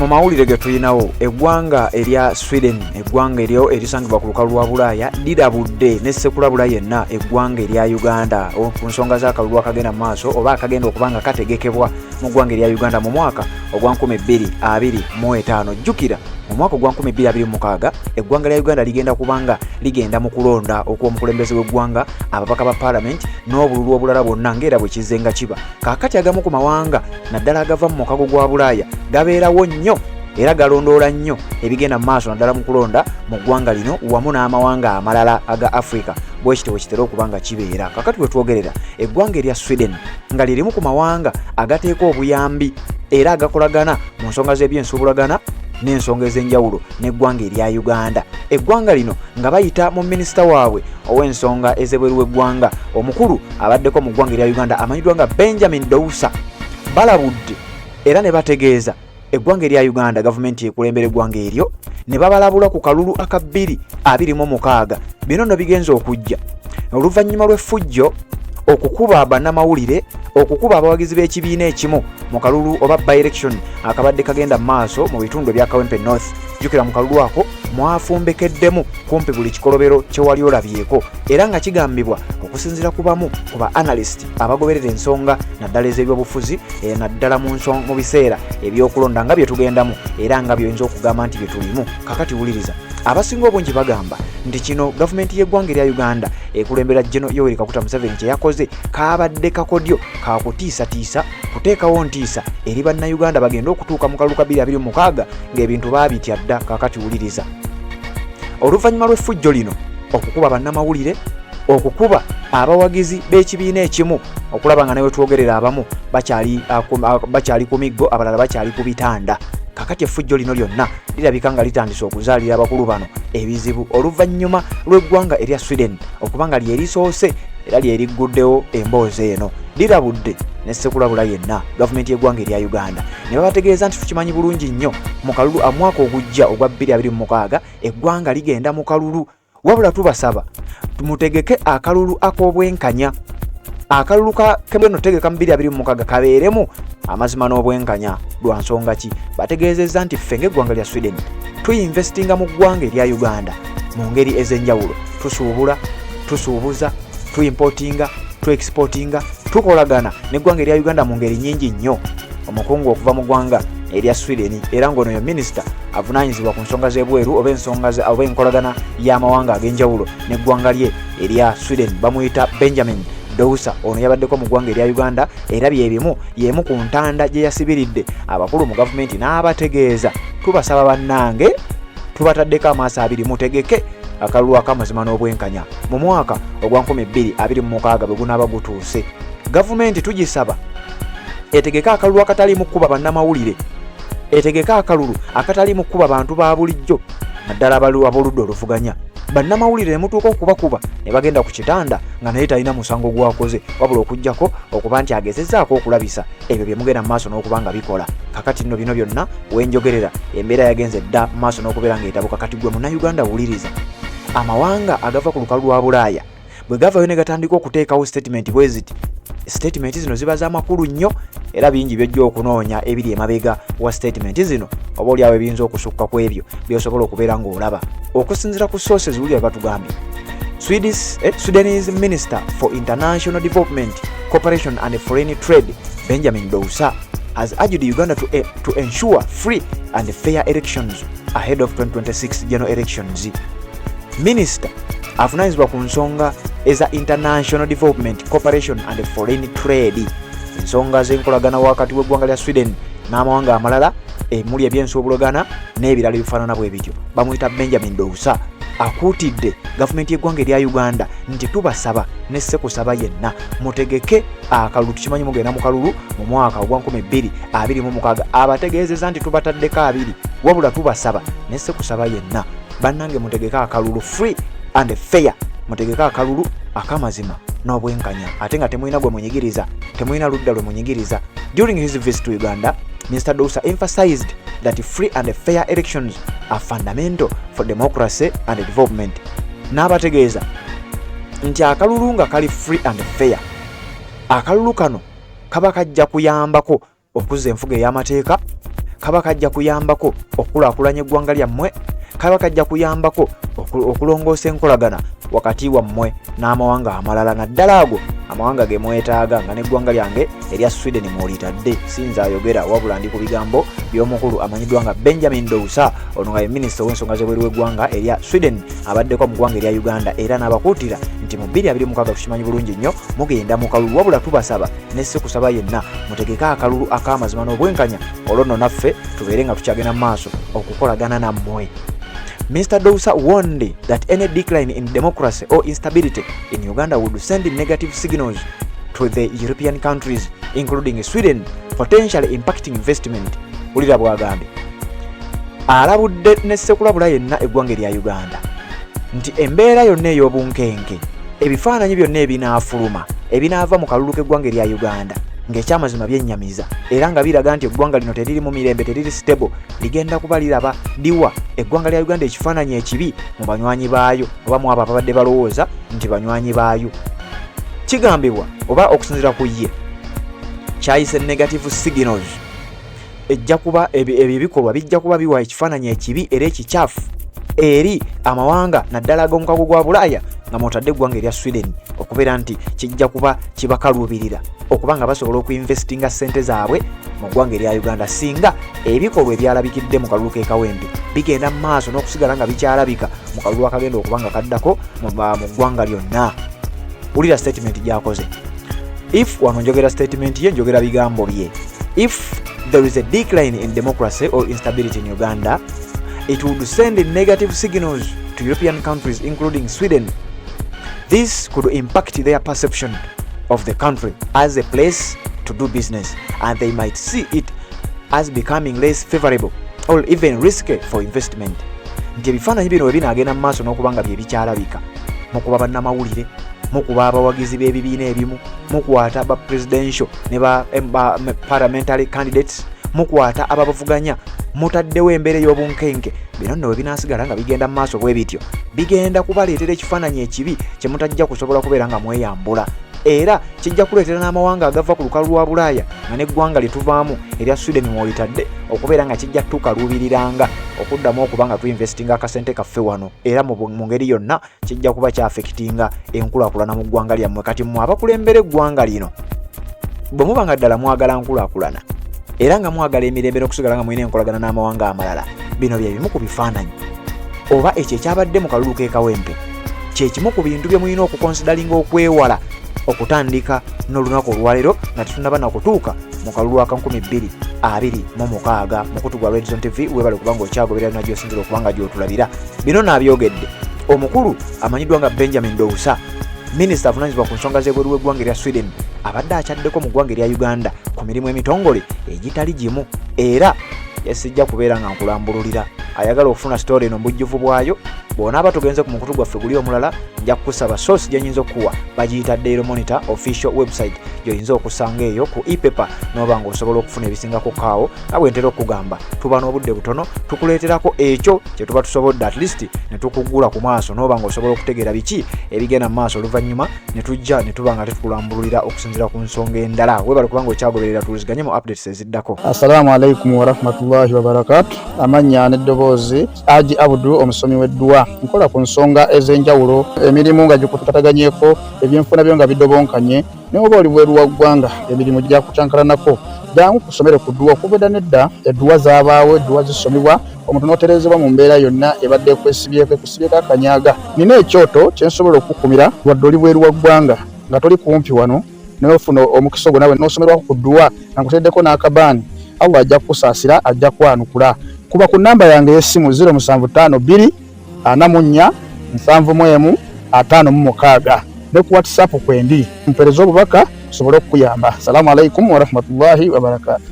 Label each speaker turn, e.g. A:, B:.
A: Mu mawulire ge tulinawo, eggwanga erya Sweden, eggwanga eryo erisangibwa ku lukalu lwa Bulaaya, lirabudde ne ssekulabula yenna eggwanga erya Uganda ku nsonga z'akalulu akagenda mu maaso oba akagenda okuba nga kategekebwa mu ggwanga erya Uganda mu mwaka ogwa 2025. Jjukira mu mwaka ogwa 2026 eggwanga lya Uganda ligenda kubanga ligenda mu kulonda okw'omukulembeze w'eggwanga, ababaka ba paalamenti n'obululu obulala bwonna, ng'era bwe kizze nga kiba. Kaakati agamu ku mawanga, naddala agava mu mukago gwa Bulaaya, gabeerawo nnyo era galondoola nnyo ebigenda mu maaso, naddala mu kulonda mu ggwanga lino wamu n'amawanga amalala aga Africa. Bwekityo bwe kitera okuba nga kibeera. Kakati we twogerera, eggwanga erya Sweden nga lyerimu ku mawanga agateeka obuyambi era agakolagana mu nsonga z'ebyensuubulagana n'ensonga ez'enjawulo n'eggwanga erya Uganda, eggwanga lino nga bayita mu minisita waabwe ow'ensonga ez'ebweru w'eggwanga omukulu abaddeko mu ggwanga erya Uganda amanyiddwa nga Benjamin Dousa, balabudde era ne bategeeza eggwanga erya Uganda, gavumenti ekulembera eggwanga eryo, ne babalabula ku kalulu aka 2026. Bino nno bigenza okujja oluvannyuma lw'effujjo okukuba bannamawulire, okukuba abawagizi b'ekibiina ekimu mu kalulu oba by-election akabadde kagenda mu maaso mu bitundu ebya Kawempe North. Jjukira mu kalulu ako mwafumbekeddemu kumpi buli kikolobero kye wali olabyeko, era nga kigambibwa okusinziira ku bamu ku ba analyst abagoberera ensonga naddala ez'ebyobufuzi, naddala mu biseera ebyokulonda nga bye tugendamu era nga byoyinza okugamba nti bye tulimu kakati. Wuliriza, abasinga obungi bagamba nti kino gavumenti y'eggwanga erya Uganda ekulembera General Yoweri Kaguta Museveni kye yakoze kabadde kakodyo kakutiisatiisa, kuteekawo ntiisa eri bannayuganda bagende okutuuka mu kalulu ka 2026 ng'ebintu baabitya dda. Kakati wuliriza, oluvannyuma lw'effujjo lino okukuba bannamawulire, okukuba abawagizi b'ekibiina ekimu, okulaba nga newe twogerera abamu bakyali ku miggo, abalala bakyali ku bitanda, kakati effujjo lino lyonna lirabika nga litandise okuzaalira abakulu bano ebizibu, oluvannyuma lw'eggwanga erya Sweden okuba nga lyerisoose era lyerigguddewo emboozi eno, lirabudde ne ssekulabula yenna gavumenti y'eggwanga erya Uganda ne babategeeza nti tukimanyi bulungi nnyo mu kalulu amwaka ogujja ogwa 2026 eggwanga ligenda mu kalulu, wabula tubasaba mutegeke akalulu ak'obwenkanya. Akalulu kemugenda otegeka mu 2026 kabeeremu amazima n'obwenkanya. Lwa nsonga ki? Bategeezezza nti ffe ng'eggwanga lya Sweden tuyinvestinga mu ggwanga erya Uganda mu ngeri ez'enjawulo. Tusuubula, tusuubuza, tuimportinga, tuexportinga, tukolagana n'eggwanga erya Uganda mu ngeri nyingi nnyo. Omukungu okuva mu ggwanga erya Sweden, era ng'ono yo minisita avunaanyizibwa ku nsonga z'ebweru oba ensonga oba enkolagana y'amawanga ag'enjawulo n'eggwanga lye erya Sweden, bamuyita Benjamin Dousa. Ono yabaddeko mu ggwanga erya Uganda era byebimu y'emu ku ntanda gye yasibiridde abakulu mu gavumenti n'abategeeza, tubasaba bannange, tubataddeko amaaso abiri, mutegeke akalulu ak'amazima n'obwenkanya mu mwaka ogwa 2026 bwe gunaaba gutuuse. Gavumenti tugisaba etegeke akalulu akataliimu kukuba bannamawulire, etegeke akalulu akataliimu kukuba bantu ba bulijjo, naddala ab'oludda oluvuganya. Bannamawulire ne mutuuka okubakuba ne bagenda ku kitanda nga naye talina musango gwakoze, wabula okugjako okuba nti agezezzaako okulabisa ebyo bye mugenda mu maaso n'okuba nga bikola. Kakati nno bino byonna wenjogerera, embeera yagenze dda mu maaso n'okubeera ng'etabuka. Kati gwe Munnayuganda wuliriza, amawanga agava ku lukalu lwa Bulaaya bwe gavayo ne gatandika okuteekawo statement bwe ziti, statement zino ziba z'amakulu nnyo era bingi byojja okunoonya ebiri emabega wa statement zino, oba oliawo ebiyinza okusukka ku ebyo by'osobola okubeera ng'olaba. Okusinziira ku sources, wulira batugambye, Sweden's Minister for International Development Cooperation and Foreign Trade, Benjamin Dousa, has urged Uganda to ensure free and fair elections ahead of 2026 general elections. Minisita avunaanyizibwa ku nsonga eza international development cooperation and foreign trade, ensonga z'enkolagana wakati w'eggwanga lya Sweden n'amawanga amalala emuli ebyensuubulagana n'ebirala ebifaanana bwe bityo, bamuyita Benjamin Dousa, akuutidde gavumenti y'eggwanga erya Uganda nti tubasaba ne ssekusaba yenna mutegeke akalulu, tukimanyi mugenda mu kalulu mu mwaka ogwa 2026. Abategeezeza nti tubataddeko abiri, wabula tubasaba ne ssekusaba yenna, bannange, mutegeke akalulu free and fair, mutegeke akalulu akamazima n'obwenkanya, ate nga temulina gwe munyigiriza, temulina ludda lwe munyigiriza. During his visit to Uganda, Mr Dousa emphasized that free and fair elections are fundamental for democracy and development. N'abategeeza nti akalulu nga kali free and fair, akalulu kano kaba kajja kuyambako okuzza enfuga ey'amateeka, Kaba kajja kuyambako okukulaakulanya eggwanga lyammwe, kaba kajja kuyambako okulongoosa enkolagana wakati wammwe n'amawanga amalala, naddala ago amawanga ge mwetaaga, nga n'eggwanga lyange erya Sweden mwolitadde. Sinza ayogera, wabula ndi ku bigambo by'omukulu amanyiddwa nga Benjamin Dousa, ono nga ye minisita ow'ensonga z'ebweru w'eggwanga erya Sweden, abaddeko mu ggwanga erya Uganda, era n'abakuutira nti mu 2026 tukimanyi bulungi nnyo mugenda mu kalulu, wabula tubasaba ne si kusaba yenna mutegeke akalulu ak'amazima n'obwenkanya, olwo nno naffe tubeere nga tukyagenda mu maaso okukolagana nammwe. Mr. Dousa warned that any decline in democracy or instability in Uganda would send negative signals to the European countries, including Sweden, potentially impacting investment. Wulira bw'agambye, alabudde ne ssekulabula yenna eggwanga erya Uganda nti embeera yonna ey'obunkenke, ebifaananyi byonna ebinaafuluma ebinaava mu kalulu k'eggwanga erya Uganda ng'ekyamazima byennyamiza era nga biraga nti eggwanga lino teriri mu mirembe, teriri stable, ligenda kuba liraba liwa eggwanga lya Uganda ekifaananyi ekibi mu banywanyi baayo oba mu abo ababadde balowooza nti banywanyi baayo. Kigambibwa oba okusinziira ku ye kyayise negative signals, ejja kuba ebyo ebikolwa bijja kuba biwa ekifaananyi ekibi era ekikyafu eri amawanga, naddala ag'omukago gwa Bulaaya nga mwotadde eggwanga erya Sweden, okubeera nti kijja kuba kibakaluubirira okuba nga basobola okuinvestinga ssente zaabwe mu ggwanga erya Uganda singa ebikolwa ebyalabikidde mu kalulu k'e Kawempe bigenda mu maaso n'okusigala nga bikyalabika mu kalulu akagenda okuba nga kaddako mu ggwanga lyonna. Wulira statement gy'akoze. If, wano njogera statement ye, njogera bigambo bye, if there is a decline in democracy or instability in Uganda, it would send negative signals to European countries, including Sweden. This could impact their perception of the country as a place to do business, and they might see it as becoming less favorable or even risky for investment. Nti ebifaananyi bino bwe binaagenda mu maaso n'okuba nga bye bikyalabika, mukuba bannamawulire, mukuba abawagizi b'ebibiina ebimu, mukwata ba presidential ne ba parliamentary candidates, mukwata ababavuganya, mutaddewo embeera ey'obunkenke, bino nno bwe binaasigala nga bigenda mu maaso bwe bityo, bigenda kubaleetera ekifaananyi ekibi kye mutajja kusobola kubeera nga mweyambula, era kijja kuleetera n'amawanga agava ku lukalu lwa Bulaaya nga n'eggwanga lye tuvaamu erya Sweden mwolitadde okubeera nga kijja tukaluubiriranga okuddamu okuba nga tuinvestinga akasente kaffe wano, era mu ngeri yonna kijja kuba kyaffectinga enkulaakulana mu ggwanga lyammwe. Kati mmwe abakulembera eggwanga lino, bwe muba nga ddala mwagala nkulaakulana era nga mwagala emirembe n'okusigala nga mulina enkolagana n'amawanga amalala, bino bye bimu ku bifaananyi oba ekyo ekyabadde mu kalulu k'e Kawempe kye kimu ku bintu bye mulina okuconsideringa okwewala okutandika n'olunaku olwaleero nga tetunaba nakutuuka mu kalulu aka 2026. Mukutu gwa Redzone TV, webale kubanga okyagoberera yonna gy'osinzira okuba nga gy'otulabira. Bino naabyogedde omukulu amanyiddwa nga Benjamin Dousa, minisita avunanyizibwa ku nsonga z'ebweru w'eggwanga erya Sweden, abadde akyaddeko mu ggwanga erya Uganda ku mirimu emitongole egitali gimu, era yasijja kubeera nga nkulambululira. Ayagala okufuna story eno mubujjuvu bwayo, bw'onaaba tugenze ku mukutu gwaffe guli omulala, nja kukusaba source gye nyinza okukuwa, bagiyita Daily Monitor official website, gy'oyinza okusanga eyo ku epaper n'oba ng'osobola okufuna ebisingako kaawo. Nga bwe ntera okugamba, tuba n'obudde butono, tukuleeterako ekyo kye tuba tusobodde, at least ne tukuggula ku maaso n'oba ng'osobola okutegeera biki ebigenda mu maaso, oluvannyuma ne tujja ne tuba nga tetukulambululira okusinziira ku nsonga endala. Weebale kubanga okyagoberera, tuwuliziganye mu updates eziddako.
B: Assalamu alaikum warahmatullahi wabarakatu. Amannya n'eddoboozi, Aji Abudu, omusomi w'edduwa. Nkola ku nsonga ez'enjawulo, emirimu nga gikutataganyeko, ebyenfuna byo nga bidobonkanye, naye oba oli bweru wa ggwanga, emirimu gyakucankalanako, jangu kusomere ku dduwa. Okuva edda nedda edduwa zaabaawo, edduwa zisomebwa omuntu n'otereezebwa mu mbeera yonna ebadde ekwesibyeko, ekusibyeko akanyaga. Nina ekyoto kye nsobola okukukumira wadde oli bweru wa ggwanga nga toli kumpi wano, naye ofuna omukisa ogwo nawe n'osomerwako ku dduwa nga nkuteereddeko n'akabaani. Allah ajja kukusaasira, ajja kwanukula. Kuba ku nnamba yange ey'essimu 0752 44 71 56 ne ku WhatsApp kwendi, mpeereza obubaka nsobole okukuyamba. Assalamu alaikum warahmatullahi wabarakatu.